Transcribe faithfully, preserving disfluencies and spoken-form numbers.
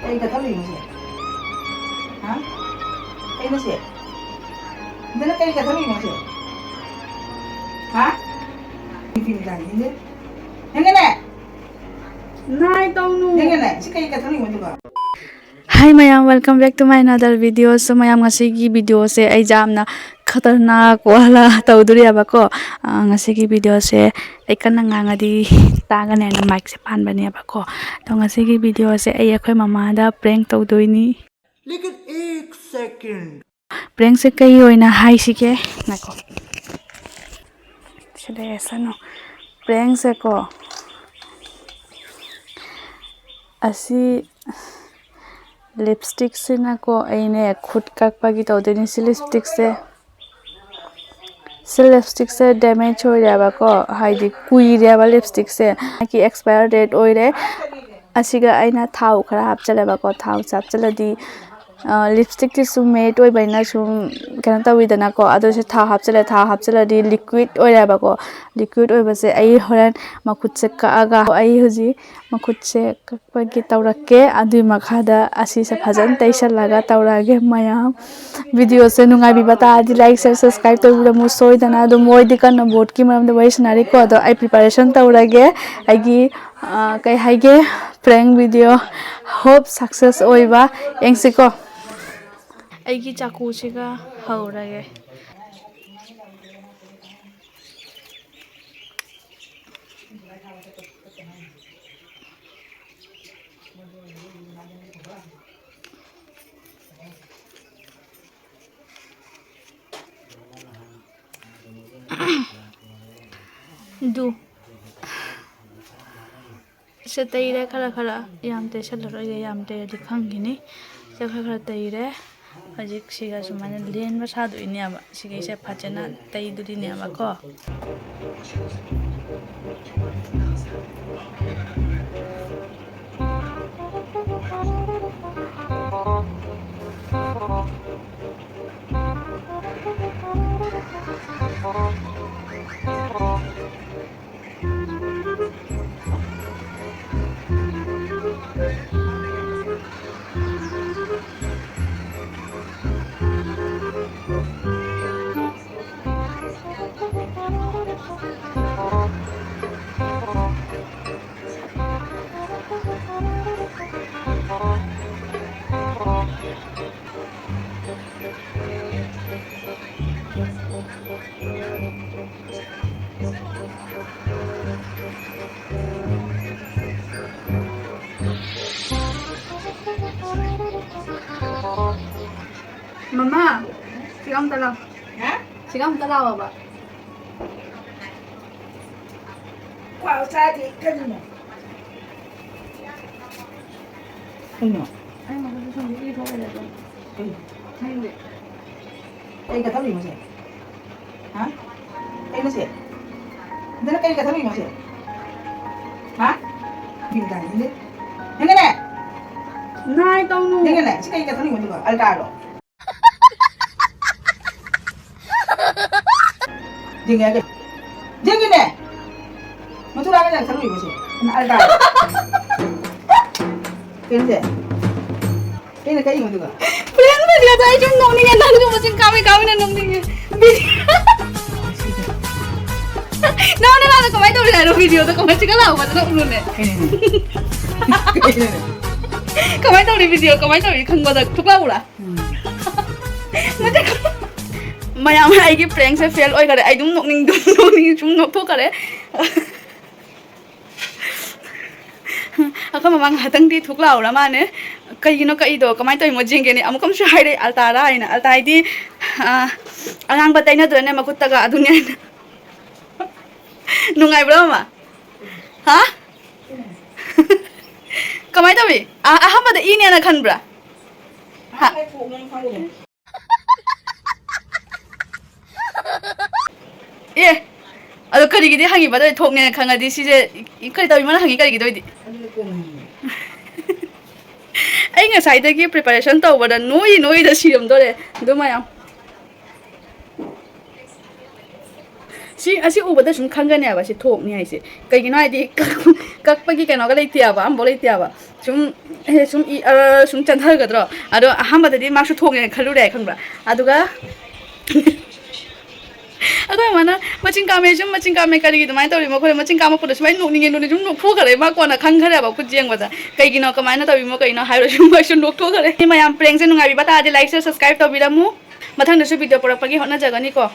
ꯀꯩ ꯀꯠꯊꯠꯂꯨꯏꯅꯣ ꯁꯦ? ꯍꯥ? ꯀꯩꯅꯣ ꯁꯦ? ꯅꯪ ꯀꯩ ꯀꯠꯊꯠꯂꯨꯏꯅꯣ ꯁꯦ? ꯍꯥ? ꯅꯨꯄꯤ ꯃꯆꯥꯅꯤ, ꯏꯅꯦ꯫ ꯅꯪꯒꯅꯦ? ꯅꯥꯏ ꯇꯧꯅꯨ꯫ ꯅꯪꯒꯅꯦ? ꯁꯤ ꯀꯩ ꯀꯠꯊꯠꯂꯨꯏꯅꯣ ꯑꯗꯨꯒ? Hi ꯃꯌꯥꯝ, welcome back to my another video꯫ So ꯃꯌꯥꯝ, ꯉꯁꯤꯒꯤ videoꯁꯦ ꯑꯩ ꯌꯥꯝꯅ ꯈꯇꯔꯅꯥꯛ ꯋꯥꯂꯥ ꯇꯧꯗꯣꯔꯤꯑꯕꯀꯣ꯫ ꯑ, ꯉꯁꯤꯒꯤ videoꯁꯦ ꯑꯩ ꯀꯟꯅ ꯉꯥꯡꯉꯗꯤ ꯇꯥꯒꯅꯦꯅ micꯁꯦ ꯄꯥꯟꯕꯅꯦꯕꯀꯣ꯫ ꯑꯗꯣ ꯉꯁꯤꯒꯤ videoꯁꯦ ꯑꯩ ꯑꯩꯈꯣꯏ ꯃꯃꯥꯗ prank ꯇꯧꯗꯣꯏꯅꯤ꯫ ꯂꯦꯀꯤꯟ ꯑꯦꯛ ꯁꯦꯀꯦꯟꯗ꯫ Prankꯁꯦ ꯀꯩ ꯑꯣꯏꯅ ꯍꯥꯏꯁꯤꯒꯦ? ꯉꯥꯏꯈꯣ꯫ ꯁꯤ ꯂꯩꯔꯁꯅꯨ꯫ Prankꯁꯦꯀꯣ, ꯑꯁꯤ lipstickꯁꯤꯅꯀꯣ, ꯑꯩꯅꯦ ꯈꯨꯠ ꯀꯛꯄꯒꯤ ꯇꯧꯗꯣꯏꯅꯤ꯫ ꯁꯤ lipstickꯁꯦ, ꯁꯤ lipstickꯁꯦ damage ꯑꯣꯏꯔꯦꯕꯀꯣ, ꯍꯥꯏꯗꯤ ꯀꯨꯏꯔꯦꯕ lipstickꯁꯦ, ꯃꯥꯒꯤ expire date ꯑꯣꯏꯔꯦ꯫ ꯑꯁꯤꯒ ꯑꯩꯅ ꯊꯥꯎ ꯈꯔ ꯍꯥꯞꯆꯜꯂꯦꯕꯀꯣ꯫ ꯊꯥꯎꯁꯦ ꯍꯥꯞꯆꯜꯂꯗꯤ, ꯑ, lipstickꯇꯤ ꯁꯨꯝ matte ꯑꯣꯏꯕꯅꯤꯅ ꯁꯨꯝ ꯀꯩꯅꯣ ꯇꯧꯋꯤꯗꯅꯀꯣ꯫ ꯑꯗꯨꯁꯨ ꯊꯥꯎ ꯍꯥꯞꯆꯜꯂꯦ꯫ ꯊꯥꯎ ꯍꯥꯞꯆꯜꯂꯗꯤ liquid ꯑꯣꯏꯔꯦꯕꯀꯣ꯫ Liquid ꯑꯣꯏꯕꯁꯦ ꯑꯩ ꯍꯣꯔꯦꯟ ꯃꯈꯨꯠꯁꯦ ꯀꯛꯑꯒ, ꯑꯩ ꯍꯧꯖꯤꯛ ꯃꯈꯨꯠꯁꯦ ꯀꯛꯄꯒꯤ ꯇꯧꯔꯛꯀꯦ꯫ ꯑꯗꯨꯒꯤ ꯃꯈꯥꯗ ꯑꯁꯤꯁꯦ ꯐꯖꯅ ꯇꯩꯁꯜꯂꯒ ꯇꯧꯔꯛꯑꯒꯦ ꯃꯌꯥꯝ꯫ Videoꯁꯦ ꯅꯨꯡꯉꯥꯏꯕꯤꯕ ꯇꯥꯔꯗꯤ like, share, subscribe ꯇꯧꯕꯤꯔꯝꯃꯨ ꯁꯣꯏꯗꯅ꯫ ꯑꯗꯣ ꯃꯣꯏꯗꯤ ꯀꯟꯅ boardꯀꯤ ꯃꯔꯝꯗ ꯋꯥꯔꯤ ꯁꯥꯟꯅꯔꯤꯀꯣ꯫ ꯑꯗꯣ ꯑꯩ preparation ꯇꯧꯔꯒꯦ꯫ ꯑꯩꯒꯤ, ꯑ, ꯀꯩ ꯍꯥꯏꯒꯦ, prank video hope success ꯑꯣꯏꯕ ꯌꯦꯡꯁꯤꯀꯣ꯫ ꯑꯩꯒꯤ ꯆꯥꯛꯀꯨꯁꯤꯒ ꯍꯧꯔꯒꯦ꯫ ꯑꯗꯨ ꯁꯦ ꯇꯩꯔꯦ ꯈꯔ ꯈꯔ, ꯌꯥꯝ ꯇꯩꯁꯜꯂꯔꯣꯏꯒꯦ, ꯌꯥꯝ ꯇꯩꯔꯗꯤ ꯈꯪꯈꯤꯅꯤ꯫ ꯁꯦ ꯈꯔ ꯈꯔ ꯇꯩꯔꯦ꯫ ꯍꯧꯖꯤꯛ ꯁꯤꯒ ꯁꯨꯃꯥꯏꯅ ꯂꯦꯟꯕ ꯁꯥꯗꯣꯏꯅꯦꯕ꯫ ꯁꯤꯈꯩꯁꯦ ꯐꯖꯅ ꯇꯩꯗꯣꯔꯤꯅꯦꯕꯀꯣ꯫ ꯃꯃꯥ, ꯁꯤꯒ ꯑꯝꯇ ꯂꯥꯎ꯫ ꯍꯥ? ꯁꯤꯒ ꯑꯝꯇ ꯂꯥꯎꯑꯣꯕ꯫ ꯀ꯭ꯋꯥ ꯆꯥꯗꯦ, ꯀꯔꯤꯅꯣ? ꯀꯩꯅꯣ? ꯑꯩ ꯃꯈꯨꯠꯇ ꯁꯨꯝ ꯏ ꯊꯣꯛꯂꯦ ꯑꯗꯣ꯫ ꯀꯩꯅꯣ? ꯈꯪꯗꯦ꯫ ꯀꯩ ꯀꯠꯊꯠꯂꯨꯏꯅꯣ ꯁꯦ? ꯍꯥ? ꯀꯩꯅꯣ ꯁꯦ? ꯅꯪ ꯀꯩ ꯀꯠꯊꯠꯂꯨꯏꯅꯣ ꯁꯦ? ꯍꯥ? ꯌꯦꯡ ꯇꯥꯔꯦ, ꯌꯦꯡꯒꯦ꯫ ꯌꯦꯡꯒꯦꯅꯦ? ꯅꯥꯏ ꯇꯧꯅꯨ꯫ ꯌꯦꯡꯒꯦꯅꯦ? ꯁꯤ ꯀꯩ ꯀꯠꯊꯠꯂꯨꯏꯅꯣ ꯑꯗꯨꯒ? ꯑꯜꯇꯥꯔꯗꯣ? ꯌꯦꯡꯒꯦ ꯍꯥꯏꯒꯦ꯫ ꯌꯦꯡꯒꯦꯅꯦ? ꯃꯆꯨ ꯂꯥꯛꯀꯦ ꯀꯠꯊꯠꯂꯨꯏꯅꯣ ꯁꯦ? ꯑꯜꯇꯥꯔꯗꯣ? ꯀꯩꯅꯣ ꯁꯦ? ꯀꯩꯅ ꯀꯛꯏꯅꯣ ꯑꯗꯨꯒ? ꯄ꯭ꯔꯦꯡ ꯚꯤꯗꯤꯑꯣꯗ ꯑꯩ ꯁꯨꯝ ꯅꯣꯛꯅꯤꯡꯉꯦ, ꯅꯪꯁꯨ ꯃꯆꯤꯟ ꯀꯥꯕꯩ ꯀꯥꯕꯩꯅ ꯅꯣꯛꯅꯤꯡꯉꯦ꯫ ꯅꯪ ꯅꯅꯥꯗꯣ ꯀꯃꯥꯏꯅ ꯇꯧꯔꯤ ꯍꯥꯏꯅꯣ? ꯚꯤꯗꯤꯑꯣꯗ ꯀꯃꯥꯏꯅ ꯆꯤꯛꯀꯟ ꯂꯥꯎꯕꯗ ꯅꯣꯛꯂꯨꯅꯦ? ꯀꯩꯅꯣꯅꯦ? ꯀꯩꯅꯣꯅꯦ? ꯀꯃꯥꯏꯅ ꯇꯧꯔꯤ ꯚꯤꯗꯤꯑꯣ? ꯀꯃꯥꯏꯅ ꯇꯧꯔꯤ ꯈꯪꯕꯗ ꯊꯨꯛ ꯂꯥꯎꯕ꯭ꯔꯥ? ꯎꯝ꯫ ꯃꯌꯥꯝ ꯑꯩꯒꯤ ꯄ꯭ꯔꯦꯡꯁꯦ ꯐꯦꯜ ꯑꯣꯏꯈꯔꯦ꯫ ꯑꯩ ꯑꯗꯨꯝ ꯅꯣꯛꯅꯤꯡ-, ꯑꯗꯨꯝ ꯅꯣꯛꯅꯤꯡ-, ꯁꯨꯝ ꯅꯣꯛꯊꯣꯛꯈꯔꯦ꯫ ꯑꯩꯈꯣꯏ ꯃꯃꯥ ꯉꯥꯏꯍꯥꯛꯇꯪꯗꯤ ꯊꯨꯛ ꯂꯥꯎꯔ ꯃꯥꯅꯦ꯫ ꯀꯩꯒꯤꯅꯣ ꯀꯛꯏꯗꯣ? ꯀꯃꯥꯏꯅ ꯇꯧꯔꯤꯃꯣ ꯌꯦꯡꯒꯦꯅꯦ꯫ ꯑꯃꯨꯛꯀ ꯑꯃꯁꯨ ꯍꯥꯏꯔꯛꯑꯦ, "ꯑꯜꯇꯥꯔꯥ?" ꯍꯥꯏꯅ꯫ ꯑꯜꯇꯥ ꯍꯥꯏꯗꯤ, ꯑ, ꯑꯉꯥꯡꯕ ꯇꯩꯅꯗ꯭ꯔꯅꯦ ꯃꯈꯨꯠꯇꯒ, ꯑꯗꯨꯅꯦ ꯍꯥꯏꯅ꯫ ꯅꯨꯡꯉꯥꯏꯕ꯭ꯔꯣ, ꯃꯃꯥ? ꯍꯥ? ꯀꯃꯥꯏꯅ ꯇꯧꯏ? ꯑ-, ꯑꯍꯥꯟꯕꯗ ꯏꯅꯦꯅ ꯈꯟꯕ꯭ꯔꯥ? ꯍꯥ? ꯑꯦ, ꯑꯗꯣ ꯀꯔꯤꯒꯤꯗꯤ ꯍꯪꯉꯤꯕ? ꯑꯗꯣ ꯊꯣꯛꯅꯦꯅ ꯈꯪꯉꯗꯤ ꯁꯤꯁꯦ ꯀꯔꯤ ꯇꯧꯏ? ꯃꯥꯅ ꯍꯪꯉꯤ ꯀꯔꯤꯒꯤꯗꯣ ꯑꯣꯏꯗꯤ? ꯑꯩ ꯉꯁꯥꯏꯗꯒꯤ preparation ꯇꯧꯕꯗ ꯅꯣꯏ ꯅꯣꯏꯗ ꯁꯤꯔꯝꯗꯣꯔꯦ ꯑꯗꯨ ꯃꯌꯥꯝ꯫ ꯁꯤ, ꯑꯁꯤ ꯎꯕꯗ ꯁꯨꯝ ꯈꯪꯒꯅꯦꯕ ꯁꯤ ꯊꯣꯛꯅꯤ ꯍꯥꯏꯁꯦ꯫ ꯀꯩꯒꯤꯅꯣ ꯍꯥꯏꯗꯤ ꯀꯛ-, ꯀꯛꯄꯒꯤ ꯀꯩꯅꯣꯒ ꯂꯩꯇꯦꯕ, ꯑꯝꯐꯥꯎ ꯂꯩꯇꯦꯕ꯫ ꯁꯨꯝ, ꯑꯦ, ꯁꯨꯝ ꯏ-, ꯑꯔ ꯁꯨꯝ ꯆꯦꯟꯊꯒꯗ꯭ꯔꯣ? ꯑꯗꯣ ꯑꯍꯥꯟꯕꯗꯗꯤ ꯃꯥꯁꯨ ꯊꯣꯛꯅꯦꯅ ꯈꯜꯂꯨꯔꯦ, ꯈꯪꯕ꯭ꯔꯥ? ꯑꯗꯨꯒ ꯑꯩꯈꯣꯏ ꯃꯥꯅ ꯃꯆꯤꯟ ꯀꯥꯝꯃꯦ, ꯁꯨꯝ ꯃꯆꯤꯟ ꯀꯥꯝꯃꯦ, ꯀꯔꯤꯒꯤ ꯑꯗꯨꯃꯥꯏꯅ ꯇꯧꯔꯤꯅꯣ? ꯑꯩꯈꯣꯏ ꯃꯆꯤꯟ ꯀꯥꯝꯃꯛꯄꯗꯣ ꯁꯨꯃꯥꯏꯅ ꯅꯣꯛꯅꯤꯡꯉꯦ, ꯅꯣꯛꯅꯤꯡꯉꯦ, ꯁꯨꯝ ꯅꯣꯛꯊꯣꯛꯈ꯭ꯔꯦ꯫ ꯃꯥ ꯀꯣꯟꯅ ꯈꯪꯈ꯭ꯔꯦꯕ ꯈꯨꯠ ꯌꯦꯡꯕꯗ꯫ ꯀꯩꯒꯤꯅꯣ, ꯀꯃꯥꯏꯅ ꯇꯧꯔꯤꯃꯣ, ꯀꯩꯅꯣ ꯍꯥꯏꯔꯣ, ꯁꯨꯝ ꯑꯩꯁꯨ ꯅꯣꯛꯊꯣꯛꯈ꯭ꯔꯦ꯫ ꯃꯌꯥꯝ ꯄ꯭ꯔꯦꯡꯁꯦ ꯅꯨꯡꯉꯥꯏꯕꯤꯕ ꯇꯥꯔꯗꯤ like, share, subscribe ꯇꯧꯕꯤꯔꯝꯃꯨ꯫ ꯃꯊꯪꯗꯁꯨ ꯚꯤꯗꯤꯑꯣ ꯄꯨꯔꯛꯄꯒꯤ ꯍꯣꯠꯅꯖꯒꯅꯤꯀꯣ꯫